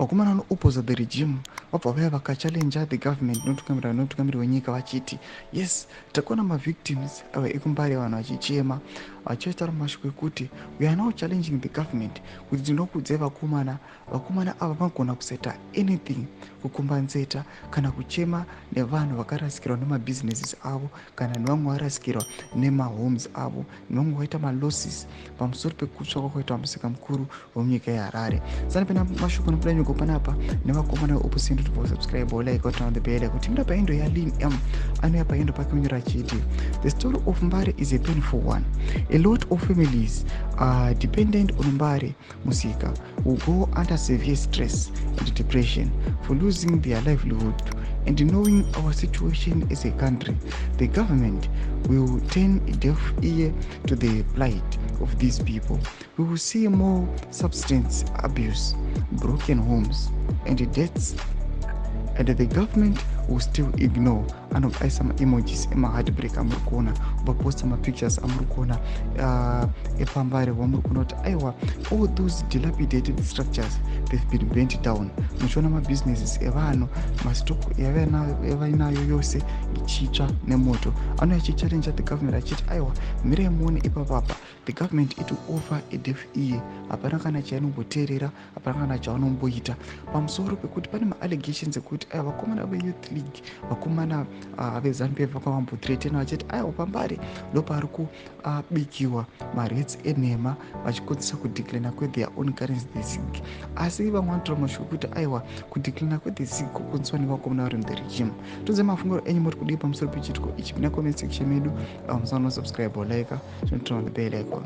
Vakomana vanoopposa the regime vabva vaya vakachallenja the government notungamira nomutungamiri wenyika vachiti, yes, takuona mavictims ava ekuMbare, vanhu vachichema, vachiitaura mashoko ekuti we are now challenging the government kuti tinokudzai vakomana. Vakomana ava vanogona kusaita anything kucompensata kana kuchema nevanhu vakarasikirwa nemabhizinesis avo, kana nevamwe varasikirwa nemahomes avo, nevamwe vaita malosses pamusoro pekutsva kwakaitwa musika mukuru wemunyika yeHarare. Sani pena mashoko anobuda nyuko panapa nevakomana veopposition kuti subscribe, like, turn on the bell. Kuti mira paendo yaLin M anouya paendo pake unyora achiti, "The story of Mbare is a painful one. A lot of families are dependent on Mbare Musika who go under severe stress and depression for losing their livelihood. And knowing our situation as a country, the government will turn a deaf ear to the plight of these people. We will see more substance abuse, broken homes and deaths, and the government will still ignore." Anoaisa maemojis emaheartbreak amuri kuona, vaposta mapictures amuri kuona epaMbare, wamuri kuona kuti aiwa, all those dilapidated structures, they've been burnt down. Muchiona mabusinesses evanhu, mastock yavainayo yose ichitsva nemoto. Anouya achichallenge the government achiti, aiwa, mirai muone ipapapa, the government it will offer a deaf ear. Hapana kana chainomboteerera, hapana kana chavanomboita pamusoro pekuti pane maallegations ekuti aiwa, vakomana veyouth league, vakomana veZANU PF vakavambothreatena vachiti aiwa, paMbare ndo pari kubikiwa marates enhema, vachikonzesa kudeclina kwetheir own currency, the ZiG. Asi vamwe vanotora mashoko ekuti aiwa, kudeclina kwethe ZiG kukonzeswa nevakomana vari muthe regime. Tonze mafungiro enyu, muri kudii pamusoro pechiitiko ichi? Muna comment section medu. Musanosubscribe, like, turn on the bell icon.